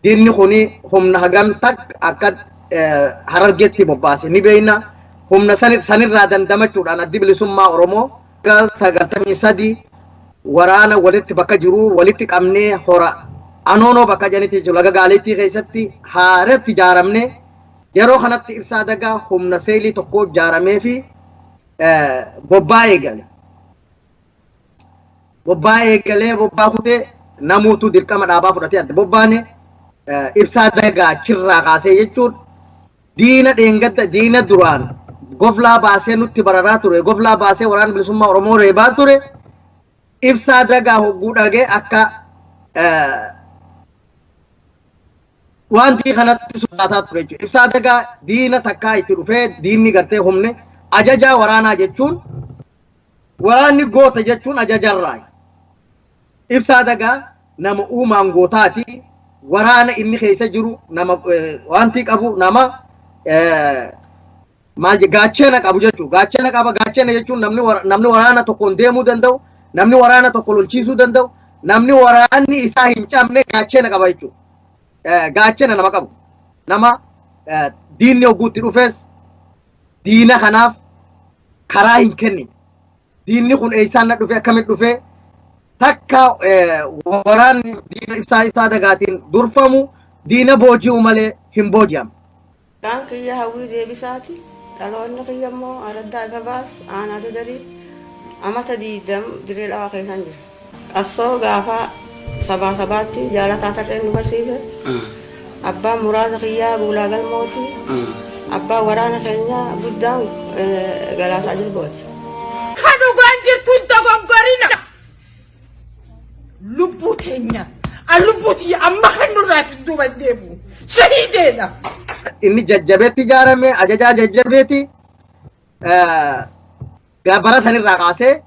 Diinni kuni humna hagam takka akka Harargeetti bobbaase ni beekna. Humna sanirraa dandamachuudhaan Addi Bilisummaa Oromoo 93 waraana walitti bakka jiru walitti qabnee hora Anoonoo bakka jedhanitti jechuudha, laga Gaaleettii keessatti haaratti ijaaramne. Yeroo kanatti Ibsaa Dagaa humna seelii tokko ijaaramee fi bobbaa eegale. Bobbaa eegalee bobbaa kutee namuutu dirqama dhaabaa fudhatee adda bobbaane. Ibsaa Dagaa achirraa kaasee jechuun diina dheengadda, diina duraan goflaa baasee nutti bararaa ture, goflaa baasee Waraana Bilisummaa Oromoo reebaa ture, Ibsaa Dagaa hogguu dhagee akka wanti kanatti sodaataa ture jechuudha. Ibsaa Dagaa diina takkaa itti dhufee diinni gartee humne ajajaa waraanaa jechuun, waraanni goota jechuun ajajarraa. Ibsaa Dagaa nama uumaan gootaati. Waraana inni keessa jiru nama wanti qabu, nama maal gaachena qabu jechuudha. Gaachena qaba. Gaachena jechuun namni waraana tokkoon deemuu danda'u, namni waraana tokko lolchiisuu danda'u, namni waraanni isaa hin cabne gaachena qaba jechuudha. Gaachena nama qabu. Nama diinni hogguutti dhufes diina kanaaf karaa hin kennine. Diinni kun eessaan na dhufe, akkamitti dhufe, takka waraanni diina Ibsaa Dagaatiin durfamu diina booji'u malee hin booji'amne. Maqaan kiyya Hawwii Deebisaati. Dhaloonni kiyya immoo Araddaa Ifa Baas, Aanaa Dadarii. Amata 20 Dirree Dhawaa keessan jira. Qabsoo gaafa sabaa sabaatti Jaalataa Tarreen nu barsiise. Abbaan muraasa kiyyaa Guulaa Galmooti. Abbaan waraana keenyaa guddaan Galaasaa Jilbooti. Ka dhugaan jirtu hin dogongorina. Lubbuu teenya. An lubbuu tiyya amma kan nurraa hin duuban deemu. Shahiideedha. Inni jajjabeetti ijaarame, ajajaa jajjabeeti. Bara sanirraa kaasee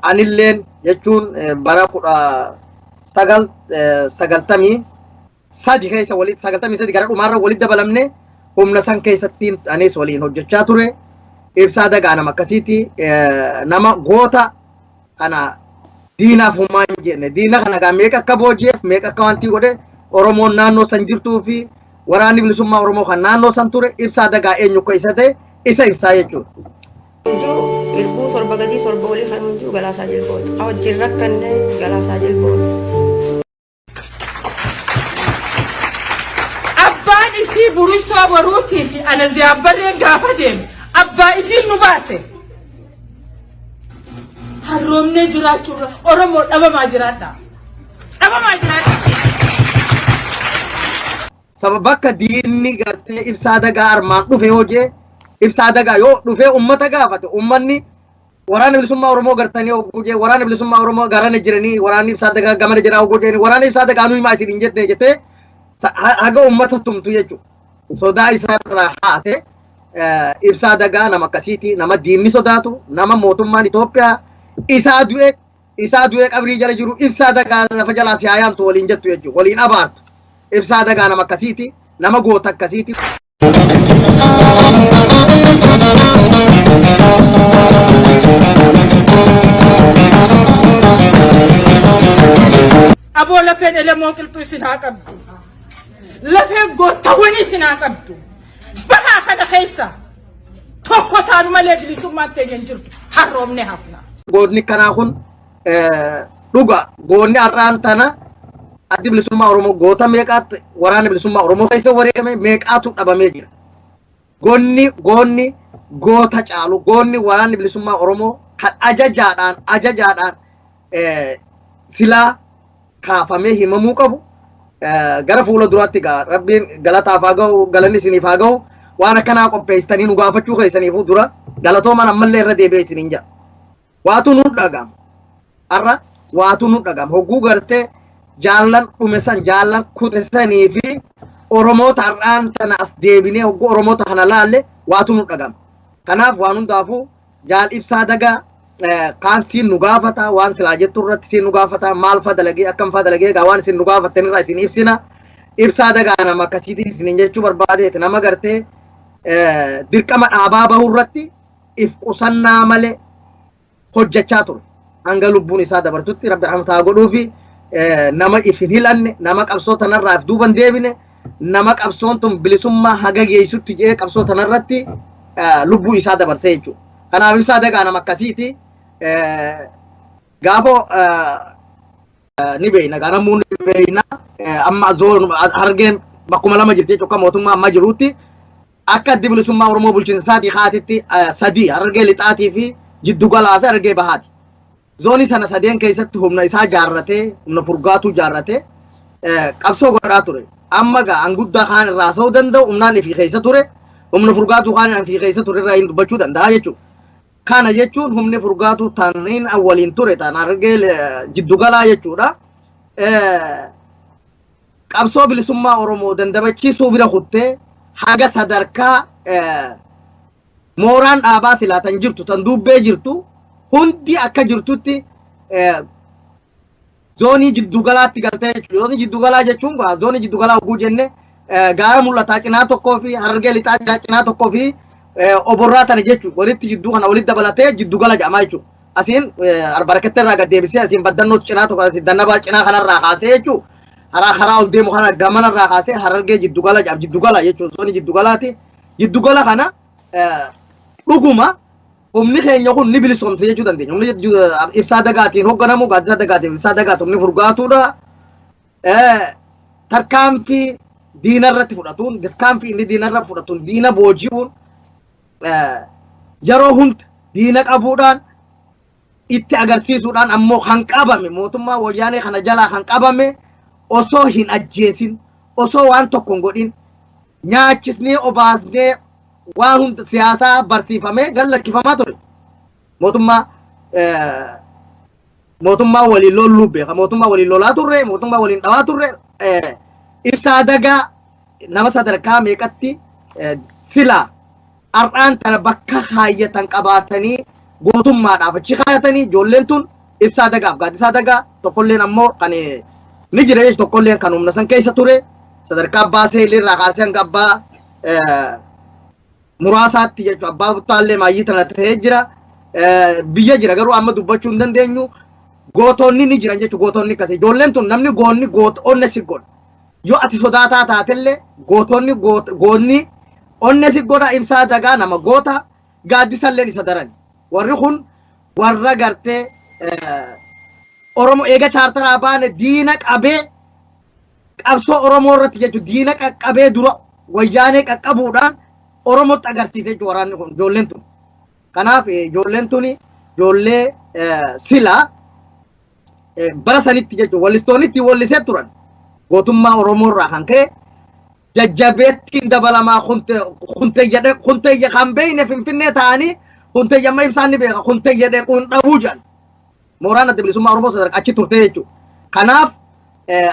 anilleen jechuun bara 1993 keessa walitti, 93 gara dhumaarra walitti dabalamne, humna san keessatti anis waliin hojjechaa ture. Ibsaa Dagaa nama akkasiiti, nama goota kana diinaaf humaa hin jenne. Diina kana gaa meeqa akka booji'eef, meeqa akka wanti godhe, Oromoon naannoo san jirtuu fi Waraanni Bilisummaa Oromoo kan naannoo san ture Ibsaa Dagaa eenyu akka isa ta'e isa ibsaa jechuudha. Hunduu irbuu torba gadii torba olii kan hunduu Galaasaa Jilbooti. Ka wajjin rakkanne Galaasaa Jilbooti. Abbaan isii Burisoo Boruutii fi ana Ziyaabbarreen gaafa deeme abbaa isiin nu baase. Harroomnee jiraachuurra Oromoo dhabamaa jiraadha. Dhabamaa jiraadha. Sababa bakka diinni gartee Ibsaa Dagaa armaan dhufe yoo jee, Ibsaa Dagaa yoo dhufee ummata gaafate, ummanni Waraana Bilisummaa Oromoo gartanii hogguu jee, Waraana Bilisummaa Oromoo garana jiranii, waraanni Ibsaa Dagaa gamana jira hogguu jeeni, waraana Ibsaa Dagaa nu himaa isin hin jette jettee haga ummata tumtu jechuudha. Sodaa isaarraa haate. Ibsaa Dagaa nama akkasiiti, nama diinni sodaatu, nama mootummaan Itoophiyaa isaa du'e qabrii jala jiru Ibsaa Dagaa lafa jalaa si haa yaamtu waliin jettu jechuudha, waliin abaartu. Ibsaa Dagaa nama akkasiiti, nama goota akkasiiti. Aboo, lafeen Elemoo Qilxuu isin haa qabdu. Lafeen goottawwanii isin haa qabdu. Bahaa kana keessa tokko taanu malee bilisummaan teenya hin jirtu. Harroomne hafna. Gootni kanaa kun dhuga goonni har'aan tana Addi Bilisummaa Oromoo goota meeqaatti Waraana Bilisummaa Oromoo keessa wareegame, meeqaatu dhabamee jira. Goonni goota caalu, goonni Waraanni Bilisummaa Oromoo kan ajajaadhaan silaa kaafamee himamuu qabu gara fuula duraatti gaa Rabbiin galataaf haa ga'u, galanni isiniif haa ga'u. Waan akkanaa qopheessitanii nu gaafachuu keessaniifuu dura galatooman, ammallee irra deebi'ee isiniin jedha. Waatu nu dhaga'ama. Har'a waatu nu dhaga'ama. Hogguu gartee jaallan dhume san, jaallan kute sanii fi Oromoota har'aan tana as deebinee hogguu Oromoota kana laalle waatu nu dhaga'ama. Kanaaf waan hundaafuu jaal Ibsaa Dagaa kaan siin nu gaafata, waan silaa jettu irratti siin nu gaafata, maal fa dalagee, akkam fa dalagee, egaa waan isin nu gaafattan irraa isin ibsina. Ibsaa Dagaa nama akkasiitiin isiniin jechuu barbaadeeti, nama gartee dirqama dhaabaa bahuu irratti if qusannaa malee hojjechaa ture. Hanga lubbuun isaa dabartutti Rabbi rahmata haa godhuufi. Nama if hin hilanne, nama qabsoo tanarraa if duuban deebine, nama qabsoon tun bilisummaa haga geessutti jedhee qabsoo tanarratti lubbuu isaa dabarsee jechuudha. Kanaaf Ibsaa Dagaa nama akkasiiti. Gaafa ni beeyna, gaanamuu ni beeyna. Amma zoon Harargeen bakkuma lama jirti jechuudha. Mootummaa amma jirutti akka Addi Bilisummaa Oromoo bulchiinsa isaatii haatitti sadii: Harargee Lixaatii fi Jiddugalaa fi Harargee Bahaati. Zoonii sana sadeen keessatti humna isaa jaarratee, humna furgaatuu jaarratee qabsoo godhaa ture. Amma gaa anguddaa kaan irraa haasa'uu danda'u humnaan ifii keessa ture, humna furgaatuu kaan ifii keessa ture irraa hin dubbachuu danda'a jechuudha. Kana jechuun humni furgaatuu taniin waliin ture tan Harargee Jiddugalaa jechuudha. Qabsoo bilisummaa Oromoo dandamachiisuu bira kuttee haga sadarkaa mooraan dhaabaa silaa tan jirtu, tan dubbee jirtu hundi akka jirtutti zoonii jiddugalaatti galtee jechuudha. Zoonii jiddugalaa jechuun zoonii jiddugalaa hogguu jenne Gaara Mul'ataa cinaa tokkoo fi Harargee Lixaa cinaa tokkoo fi Oborraa tana jechuudha. Walitti jidduu kana walitti dabalatee jiddugala jedhama jechuudha. Asiin Arbaraketti irraa gad deebisee, asiin Baddannoos cinaa tokko, asiin Dannabaa cinaa kanarraa kaasee jechuudha. Karaa ol deemu kana gamanarraa kaasee Harargee jiddugala jedhama. Jiddugala jechuudha, zoonii jiddugalaati. Jiddugala kana dhuguma humni keenya kun ni bilisoomse jechuu dandeenya. Humni Ibsaa Dagaatiin hoogganamu, Gaaddisa Dagaatiin Ibsaa Dagaati humni furgaatuudha. Tarkaanfii diina irratti fudhatuun, tarkaanfii inni diina irratti fudhatuun, diina booji'uun, yeroo hunda diina qabuudhaan itti agarsiisuudhaan, ammoo kan qabame mootummaa Wayyaanee kana jalaa kan qabame osoo hin ajjeesin, osoo waan tokko hin godhin, nyaachisnee obaasnee waan hunda siyaasaa barsiifamee gad lakkifamaa ture. Mootummaa waliin lolluu beeka. Mootummaa waliin lolaa turre, mootummaa waliin dhawaa turre. Ibsaa Dagaa nama sadarkaa meeqatti silaa har'aan tana bakka kaayyatan qabaatanii gootummaadhaaf achi kaayatanii. Ijoolleen tun Ibsaa Dagaaf Gaaddisaa Dagaa tokkolleen ammoo kan ni jira jechuudha. Tokkolleen kan humna san keessa ture sadarkaa abbaa seelii irraa kaasee hanga abbaa muraasaatti jechuudha. Abbaa buttaallee maayyii tana ta'ee jira. Biyya jira garuu amma dubbachuu hin dandeenyu. Gootonni ni jiran jechuudha, gootonni akkasii. Ijoolleen tun namni goonni goota onne si godha. Yoo ati sodaataa taatellee gootonni goonni onne si godha. Ibsaa Dagaa nama goota, Gaaddisalleen isa darani. Warri kun warra gartee Oromoo eega chaartaraa baane diina qabee qabsoo Oromoo irratti jechuudha, diina qaqqabee dura Wayyaanee qaqqabuudhaan Oromootti agarsiise jechuudha waraanni kun, ijoolleen tun. Kanaaf ijoolleen tun ijoollee silaa bara sanitti jechuudha wallistoonni itti wallisee turan gootummaa Oromoo irraa kan ka'e jajjabeettiin dabalamaa kunteyya kan beeyne Finfinnee ta'anii kunteyya amma Ibsaan ni beeka, kunteyya dhequun dhabuu jedhan. Mooraan Adda Bilisummaa Oromoo sadarkaa achi turte jechuudha. Kanaaf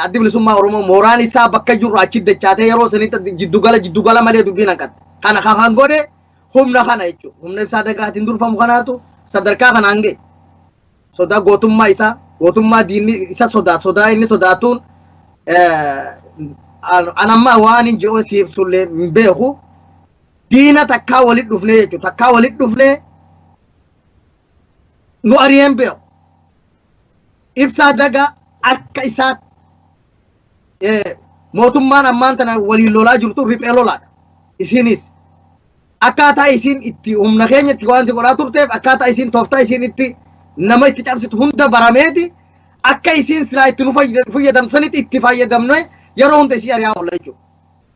Addi Bilisummaa Oromoo mooraan isaa bakka jirru achi dachaatee yeroo sanitti jiddugala jiddugala malee dubbiin hanqatte. Kana kan godhe humna kana jechuudha. Humna Ibsaa Dagaatiin durfamu kanaatu sadarkaa kanaan ga'e. Sodaa gootummaa isaa, gootummaa diinni isa sodaa, sodaa inni sodaatuun an amma waan hin jiru siif sullee hin beeku. Diina takkaa walit dhufnee jechuudha. Takkaa walit dhufnee nu ari'een beeku. Ibsaa Dagaa akka isaa mootummaan ammaan tana waliin lolaa jirtu riphee lolaadha. Isinis akkaataa isiin itti humna keenya itti wanti godhaa turteef, akkaataa isiin tooftaa isiin itti nama itti cabsitu hunda barameeti, akka isiin silaa itti nu fayyadamtu sanitti itti fayyadamne yeroo hunda isii ari'aa oolla jechuudha.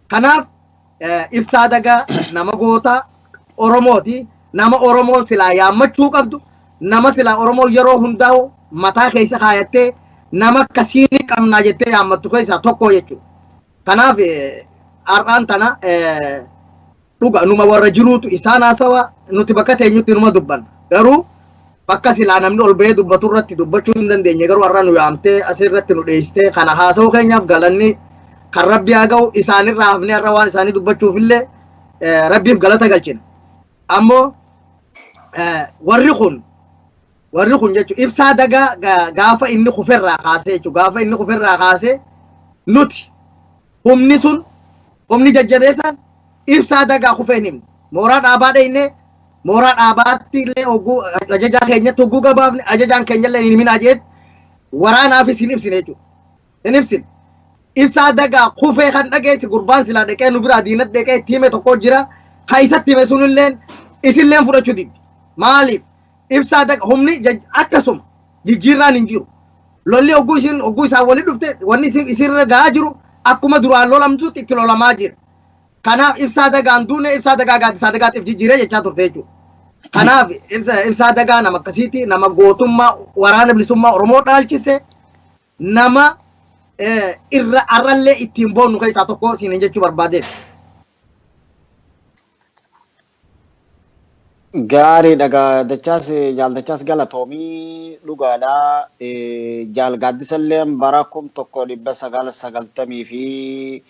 Kanaaf Ibsaa Dagaa nama goota Oromooti. Nama Oromoon silaa yaammachuu qabdu, nama silaa Oromoon yeroo hundaa'u mataa keessa kaayattee nama akkasii ni qabnaa jettee yaammattu keessaa tokko jechuudha. Kanaaf har'aan tana dhuga numa warra jiruutu isaan haasawa, nuti bakka teenyutti numa dubbanna. Garuu bakka silaa namni ol bahee dubbatu irratti dubbachuu hin dandeenye, garuu har'a nu yaamtee asirratti nu dheessitee kana haasa'uu keenyaaf galanni kan Rabbi haa ga'u. Isaanirraa hafnee har'a waan isaanii dubbachuuf illee Rabbiif galata galchina. Ammoo warri kun jechuun Ibsaa Dagaa gaafa inni kuferraa kaasee jechuun, gaafa inni kuferraa kaasee nuti humni sun, humni jajjabeessaan Ibsaa Dagaa kufee hin himne. Mooraa dhaabaa dheyne, mooraa dhaabaatti illee hogguu ajajaa keenyatti hogguu gabaafne, ajajaan keenya illee hin himinaa jeet waraanaafis hin ibsine jechuudha. Hin ibsine. Ibsaa Dagaa kufee kan dhageessi gurbaan silaa dhaqee nu biraa diinatti dhaqee itti hime tokko jira. Kan isatti hime sunilleen isilleen fudhachuu diddi. Maaliif? Ibsaa Dagaa humni akkasuma jijjiirraan hin jiru. Lolli hogguu isin hogguu isaan walitti dhufte wanni isin isinirra gahaa jiru akkuma duraan lolamtutti itti lolamaa jira. Kanaaf Ibsaa Dagaan duune, Ibsaa Dagaa Gaaddisaa Dagaatiif jijjiiree jechaa turte jechuudha. Kanaaf Ibsaa Dagaa nama akkasiiti, nama gootummaa Waraana Bilisummaa Oromoo dhaalchise, nama irra arrallee ittiin boonnu keessaa tokko siin jechuu barbaadeeti. Gaariidha gaa Dachaas, Jaal Dachaas, galatoomii, dhugaadha. Jaal Gaaddisallee bara 1998,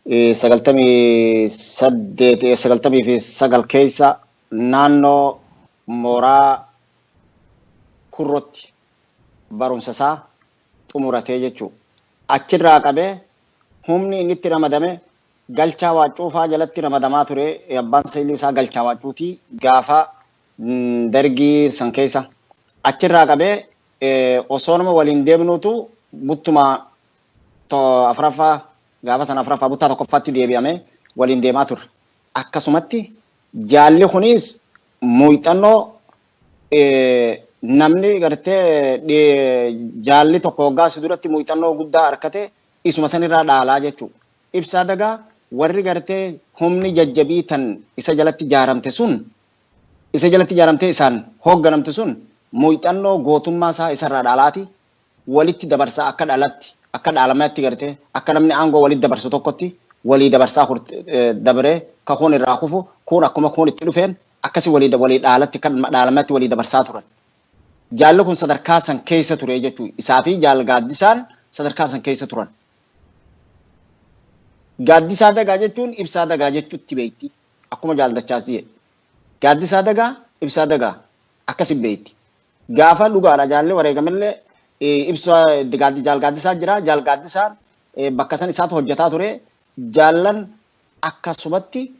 99 keessa naannoo mooraa Kurrotti barumsa isaa xumuratee jechuudha. Achirraa qabee humni inni itti ramadame Galchaa Waaccuufaa jalatti ramadamaa ture. Abbaan seelii isaa Galchaa Waaccuutii gaafa Dargii san keessa. Achirraa qabee osoo nama waliin deemnuutu buttuma afuraffaa, gaafa sana afuraffaa buttaa tokkoffaatti deebi'amee waliin deemaa turre. Akkasumatti jaalli kunis muuxannoo namni gartee jaalli tokko waggaa si duratti muuxannoo guddaa argate isuma sanirraa dhaalaa jechuudha. Ibsaa Dagaa warri gartee humni jajjabii tan isa jalatti jaaramte sun, isa jalatti jaaramtee isaan hoogganamte sun muuxannoo gootummaa isaa isarraa dhaalaati walitti dabarsaa, akka dhalatti, akka dhaalamaatti, gartee akka namni aangoo walitti dabarsu tokkotti walii dabarsaa dabree, ka kun irraa kufu kun akkuma kun itti dhufeen akkasi walii walii dhaalatti, kan dhaalamaatti walii dabarsaa turan. Jaalli kun sadarkaa san keessa ture jechuudha. Isaa fi Jaal Gaaddisaan sadarkaa san keessa turan. Gaaddisaa Dagaa jechuun Ibsaa Dagaa jechuutti beekti. Akkuma Jaal Dachaas jedhe. Gaaddisaa Dagaa, Ibsaa Dagaa akkasi beekti. Gaafa dhugaadha jaalli wareegamallee ibsa Jaal Gaaddisaa jira. Jaal Gaaddisaan bakka san isaatu hojjetaa ture. Jaallan akkasumatti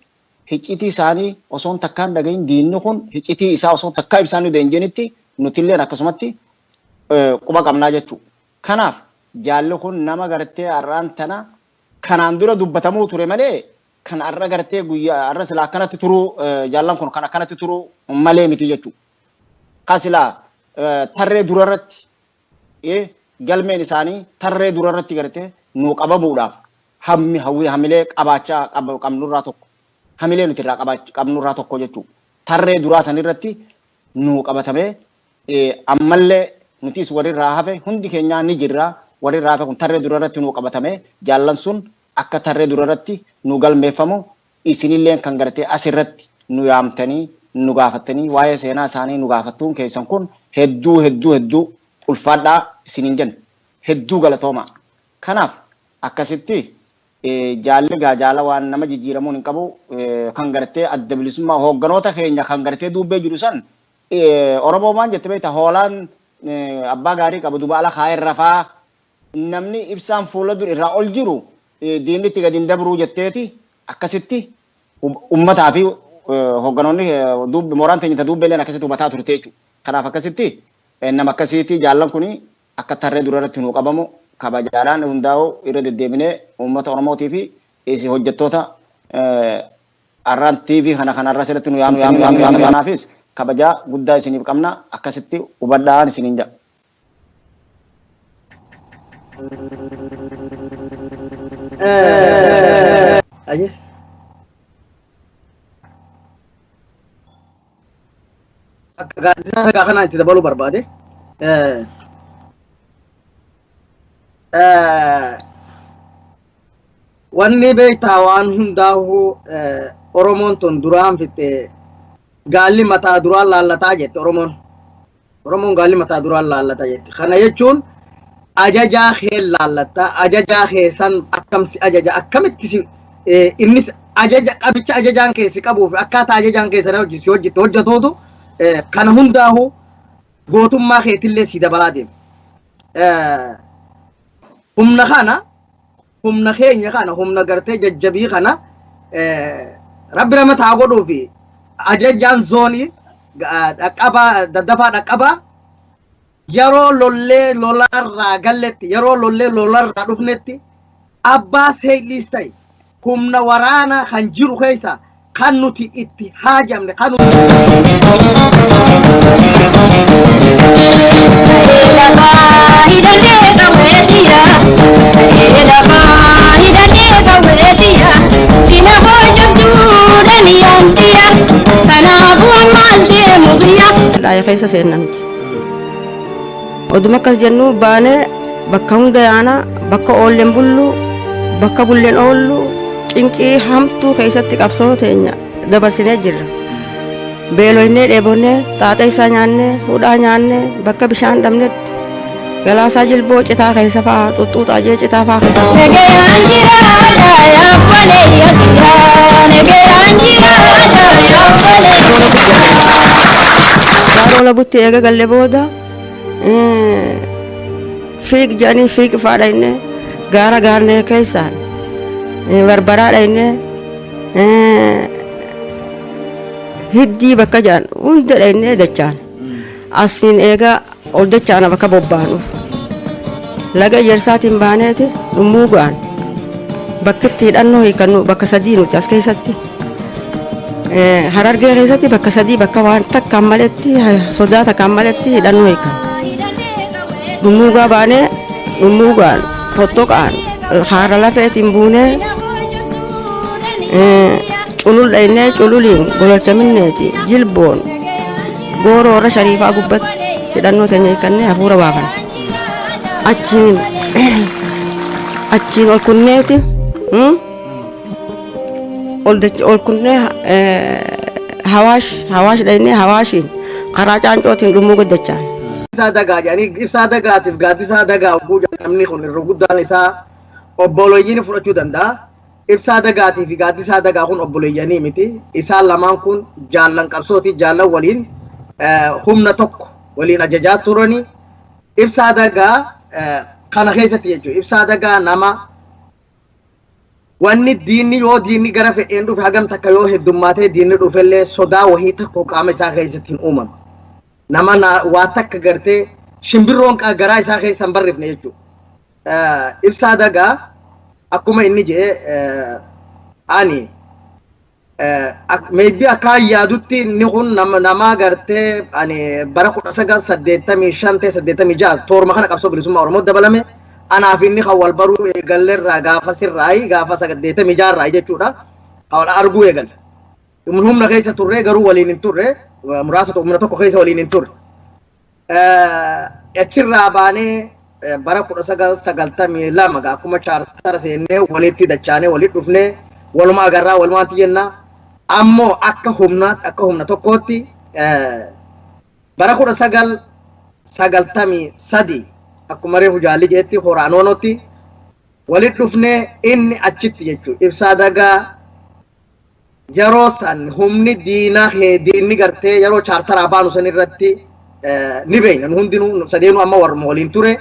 hiccitii isaanii osoo takkaan dhagahin, diinni kun hiccitii isaa osoo takkaa ibsaan nu deenjenitti nutilleen akkasumatti quba qabnaa jechuudha. Kanaaf jaalli kun nama gartee har'aan tana kanaan dura dubbatamuu ture malee kan har'a gartee guyyaa har'a silaa akkanatti turuu, jaallan kun kan akkanatti turuu malee miti jechuudha. Kan silaa tarree durarratti galmeen isaanii tarree durarratti gartee nuu qabamuudhaaf hammi hawwii hamilee qabaachaa qabnurraa tokko, hamilee nuti irraa qabnurraa tokko jechuudha. Tarree duraa sanirratti nuu qabatamee ammallee nutis warri irraa hafe hundi keenyaa ni jirra. Warri irraa hafe kun tarree durarratti nuu qabatamee jaallan sun akka tarree durarratti nu galmeeffamu, isinilleen kan gartee asirratti nu yaamtanii nu gaafattanii waa'ee seenaa isaanii nu gaafattuun keessan kun hedduu hedduu hedduu ulfaadhaa isiniin jenna. Hedduu galatoomaa. Kanaaf akkasitti jaalli gaa jaala waan nama jijjiiramuun hin qabu, kan gartee Adda Bilisummaa hoogganoota keenya kan gartee duubbee jiru san. Oromoo maan jette beekta? Hoolaan abbaa gaarii qabu duba ala kaa'ee rafaa, namni ibsaan fuula dur irraa ol jiru diinni itti gadi hin dabruu jetteeti. Akkasitti ummataa fi hoogganoonni mooraan teenya ta duubbeelleen akkasitti hubataa turte jechuudha. Kanaaf akkasitti nama akkasiiti jaallan kuni akka tarree durarratti nuu qabamu kabajaadhaan hundaa'u irra deddeebinee uummata Oromootii fi isi hojjettoota Arraan TV kana kanarra sirriitti nu yaamtu yaamtu, kanaafis kabajaa guddaa isiniif qabna, akkasitti hubadhaan isiniin jedha. Aye. Akka Gaaddisaa Dagaa kanaa itti dabaluu barbaade. Wanni beektaa waan hundaa'u Oromoon tun duraan fixxe, gaalli mataa duraan laallataa jette Oromoon. Oromoon gaalli mataa duraan laallata jette. Kana jechuun ajajaa kee laallatta, ajajaa kee san akkam si ajaja, akkamitti si innis ajaja qabicha ajajaan kee si qabuu fi akkaataa ajajaan kee sana hojii si hojjette hojjetuutu kana hundaahu gootummaa keetillee si dabalaa deema. Humna kana, humna keenya kana, humna gartee jajjabii kana rabbi nama taa godhuu fi ajajaan zoonii dhaqqabaa, daddafaa dhaqqabaa. Yeroo lollee lolarraa galletti, yeroo lollee lolarraa dhufnetti, abbaa seeyliis ta'e humna waraanaa kan jiru keessa kan nuti itti haajamne kan Dhaaya keessa seenna nuti. Oduma akkas jennu baanee bakka hunda yaana, bakka oolleen bullu, bakka bulleen oollu, cinqii hamtuu keessatti qabsoo teenya dabarsinee jirra. Beeloynee, dheebonnee, xaaxee isaa nyaannee, hudhaa nyaannee, bakka bishaan dhabnetti galaasaa jilboo citaa keessa fa'aa xuxxuuxaa jee citaa fa'aa keessa. Negayaan jiraadha yaabbalee yaaddiyaa. Negayaan jiraadha yaabbalee. Gaaroo labutti eega galle booda fiig jedhanii fiig fa'aa dhayne, gaara gaarnee keessaan barbaraa dhayne, hiddii bakka jedhan hunda dhaynee dachaan. Asiin eega ol dachaana bakka bobbaanuuf. Laga ejersaatiin baaneeti dhummuu ga'an. Bakki itti hidhannoo hiikannu bakka sadii nuti as keessatti. Harargee keessatti bakka sadii, bakka waan takkaan maletti, sodaa takkaan maletti hidhannoo hiikan. Dhummuugaa baanee dhummuugaan fottoqaan haara lafeetiin buunee culul dhaynee, cululiin gololchaminneeti jilboon gooroo warra shariifaa gubbatti hidhannoo teenya hiikannee hafuura baafan. Achiin ol kunneeti ol kunnee Hawaash dhaynee Hawaashiin karaa Caancootiin dhumuu guddachaan. Ibsaa Dagaa jedhanii, Ibsaa Dagaatiif Gaaddisaa Dagaa hogguu namni kun irra guddaan isaa obboleeyyiin fudhachuu danda'a. Ibsaa Dagaatii fi Gaaddisaa Dagaa kun obboleeyyanii miti. Isaan lamaan kun jaallan qabsooti, jaallan waliin humna tokko waliin ajajaa turani. Ibsaa Dagaa kana keessatti jechuudha. Ibsaa Dagaa nama wanni diinni, yoo diinni gara fedheen dhufe, hagam takka yoo heddummaatee diinni dhufellee, sodaa wahii tokko qaama isaa keessatti hin uumamu. Nama waa takka gartee shimbirroon garaa isaa keessa hin barrifne jechuudha. Ibsaa Dagaa akkuma inni jedhe, ani maybe akka yaadutti inni kun nama gartee ani bara 1985 ta'e 86 toorma kana qabsoo bilisummaa Oromoo dabalame. Anaaf inni kan wal baruu eegalleerraa gaafa sirraayi, gaafa 86 rraa jechuudha. Kan wal arguu eegalle. Humna keessa turre, garuu waliin hin turre, muraasa humna tokko keessa waliin hin turre. Achirraa baanee bara 1992 akkuma chaartara seennee walitti dachaanee walitti dhufnee waluma agarraa walumaatti jenna. Ammoo akka humnaatti, akka humna tokkootti bara 1993 akkuma reefu jaalli jeetti horaanoonotti walitti dhufnee inni achitti jechuudha. Ibsaa Dagaa yeroo san humni diinaa diinni gartee yeroo chaartaraa baanu san irratti ni beekna. Nu hundinuu sadeenuu amma warruma waliin ture.